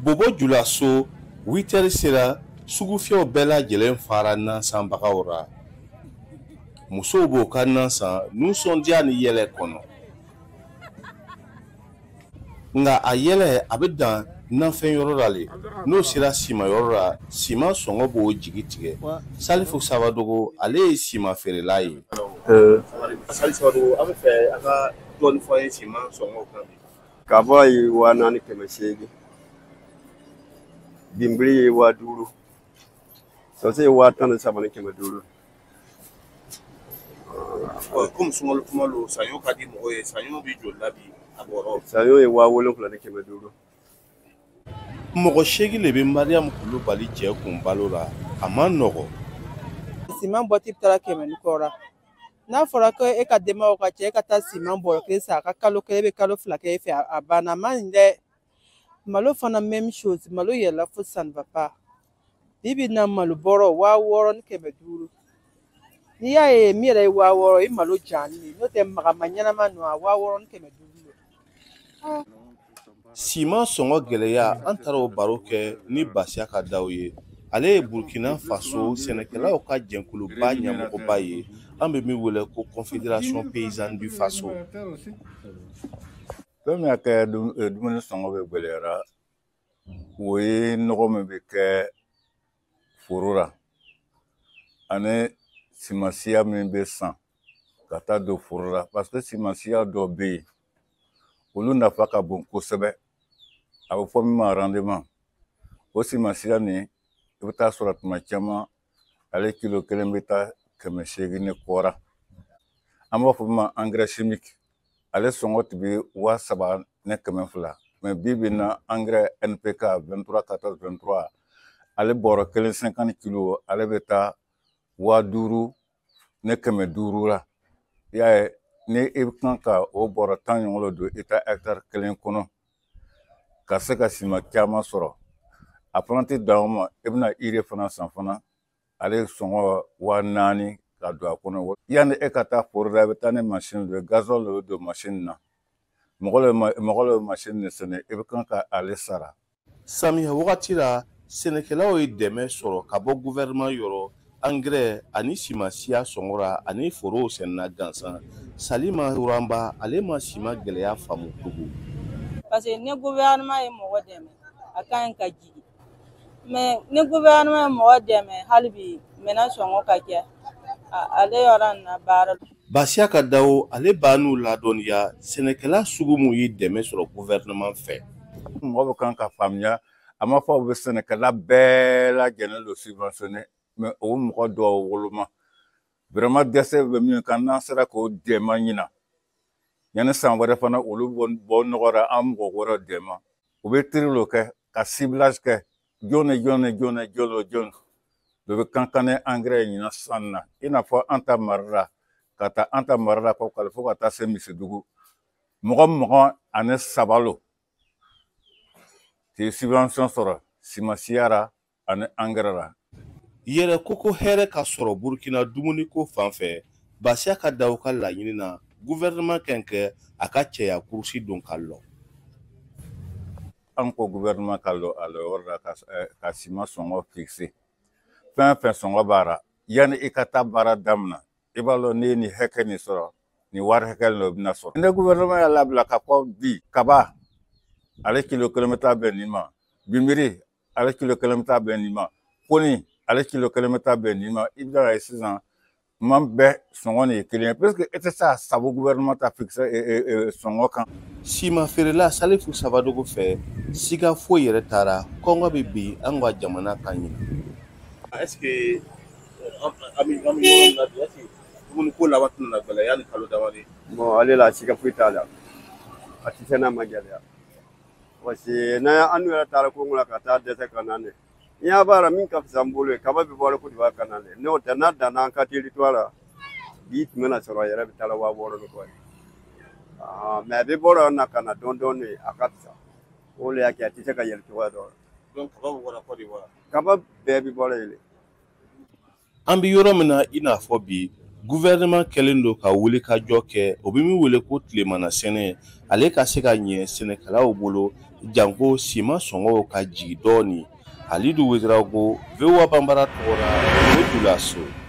Bobo Julaso 8h sera, sugufiyɛw bɛɛ lajɛlen fara nansanbagaw ra. Musow b'o ka nan san nisɔndiya ni yɛlɛ kɔnɔ. Nka a yɛlɛ a bɛ dan nafɛn yɔrɔ la le. N'o sera siman yɔrɔ la, siman sɔngɔ b'o jigi tigɛ. Salifu Sabadogo, ale ye siman feerela ye. Salifu Sabadogo, an bɛ fɛ a ka dɔɔnin fɔ an ye siman sɔngɔ kan bi. Kaba ye 4800, binbiri ye 5000, sɔsɛ ye 13500. Komi sunkalo kuma don, saɲɔ ka di mɔgɔ ye, saɲɔ bɛ joli la bi a bɔrɔ? Saɲɔ ye 7500. Mɔgɔ 8 de bɛ Mariam Kulubali cɛ kun balo la, a man nɔgɔ. Siman bɔti bɛ taara 100 ni kɔ la. N'a fɔra ko e ka denbayaw ka cɛ, e ka taa siman bɔrɔ kelen san, a ka kalo kelen, e bɛ kalo 2 kɛ e fɛ, a banna, a man ɲi dɛ. Malo fana même chose, malo yɛlɛla fo ça ne va pas. Bi bi in na malo bɔrɔ 6500. N'i y'a ye min yɛrɛ ye 6000, i malo jalen ye, n'o tɛ magama ɲɛnama ninnu, a 6500 don. Siman sɔngɔ gɛlɛya, an taara o baro kɛ ni Basiya ka daw ye. Ale ye Burkina Faso sɛnɛkɛlaw ka jɛkuluba ɲɛmɔgɔba ye, an bɛ min wele ko Confédération paysanne du Faso. Fɛn min y'a kɛ dumuni sɔngɔ bɛ gɛlɛyara, o ye nɔgɔ min bɛ kɛ foro la ani simansiya min bɛ san ka taa don foro la, parce que simansiya dɔw bɛ yen, olu nafa ka bon kosɛbɛ, a bɛ fɔ min ma rendement. O simansiya nin, i bɛ taa sɔrɔ tuma caman ale kilo kelen bɛ taa 800 ni kɔ ra. An b'a fɔ min ma engrais chimique, ale sɔngɔ tun bɛ 3200, mais bi bi in na engrais NPK 23 14 23, ale bɔrɔ kelen 50 kilo, ale bɛ taa 5500 la. I y'a ye, ni i bɛ kan ka o bɔrɔ 10 ɲɔgɔn don i ta hectare kelen kɔnɔ ka se ka siman caman sɔrɔ, a fana tɛ dan o ma, i bɛna urée fana san fana, ale sɔngɔ 4000 ka don a kɔnɔ. Yanni e ka taa foro la, i bɛ taa ni mansin dɔ ye, gasoil de bɛ don mansin na, mɔgɔ de bɛ mansin nin sɛnɛ, i bɛ kan ka ale sara. Samiya wagati la, sɛnɛkɛlaw ye dɛmɛ sɔrɔ ka bɔ gouvernement yɔrɔ angɛrɛ ani simansiya sɔngɔ la ani forow sɛnɛna gansan. Salima Wuranba, ale ma siman gɛlɛya faamu tugun. Parce que ni gouvernement ye mɔgɔ dɛmɛ, a ka ɲi ka jigin, mais ni gouvernement ye mɔgɔ dɛmɛ hali bi, minɛn sɔngɔ ka kɛ ale yɔrɔ nin na baara. Basiya ka dawo, ale b'a n'u ladɔnniya sɛnɛkɛla sugu mun ye dɛmɛ sɔrɔ gouvernement fɛ. Mɔgɔ bɛ kan ka faamuya, a ma fɔ u bɛ sɛnɛkɛla bɛɛ lajɛlen don subventionné, mais o mɔgɔ dɔw woloma vraiment dɛsɛ bɛ min kan, n'an sera k'o dɛmɛ ɲina yanni san wɛrɛ fana, olu bɔ nɔgɔ la, an mɔgɔ wɛrɛ dɛmɛ. U bɛ tri lo kɛ ka ciblage kɛ, jɔn ni jɔn ni jɔn ni jɔn ni jɔn dɔ bɛ kan kan ni engrais ɲina san na, i n'a fɔ an ta mara la, ka taa an ta mara la kɔ fo ka taa se Misidugu, mɔgɔ 23 lo tɛ subvention sɔrɔ simansiya la ani engrais la. Yɛrɛ koko hɛrɛ ka sɔrɔ Burukina dumuniko fan fɛ, Basiya ka daw ka laɲini na, gouvernement kan kɛ a ka cɛya kurusi don ka lɔ. An ko gouvernement ka lɔ a lɔyɔrɔ la ka siman sɔngɔ fixé. Fɛn fɛn sɔngɔ b'a la, yanni i ka taa baara daminɛ, i b'a dɔn n'i ye nin hakɛ nin sɔrɔ, nin wari hakɛ nin bɛna sɔrɔ. Ni gouvernement y'a labila ka fɔ bi kaba ale kilo kelen bɛ taa bɛn nin ma, binbiri ale kilo kelen bɛ taa bɛn nin ma, koni ale kilo kelen bɛ taa bɛn nin ma, i bɛna ye sisan tuma bɛɛ sɔngɔ nin ye kelen ye, parce que e tɛ se a sago gouvernement ta fixe sɔngɔ kan. Siman feerela Salifu Sabadogo fɛ, siga foyi yɛrɛ taara, kɔngɔ bɛ bin an ka jamana kan ɲin. Est ce que an bɛ yɔrɔ min na bi, est ce que dumuni ko laban tɛna na gɛlɛya yanni kalo damadɔ? Bon, ale la siga foyi t'a la, a tɛ se n'a ma gɛlɛya, parce que n'an an yɛrɛ taara kongo la ka taa dɛsɛ ka na dɛ, n'i y'a b'a la min ka fisa n bolo ye, kaba bɛ bɔ Côte d'Ivoire ka na dɛ, n'o tɛ n'a danna an ka territoire la bi, tun bɛna sɔrɔ a yɛrɛ bɛ taa la 6000 ni kɔ ye, mais a bɛ bɔ na ka na dɔɔni dɔɔni, a ka fisa. O de y'a kɛ a tɛ se ka yɛlɛ cogoya dɔ la. Donc kaba bɛ bɔra Côte d'Ivoire? Kaba bɛɛ bɛ bɔra yen. An bɛ yɔrɔ min na i n'a fɔ bi, Gouvernement kɛlen don ka wuli ka jɔ kɛ, o bɛ min wele ko tilemana sɛnɛ, ale ka se ka ɲɛ sɛnɛkɛlaw bolo, janko siman sɔngɔw ka jigin dɔɔnin. Halidu Ouédraogo, VOA Banbara tɔgɔ la, o Dioulasso.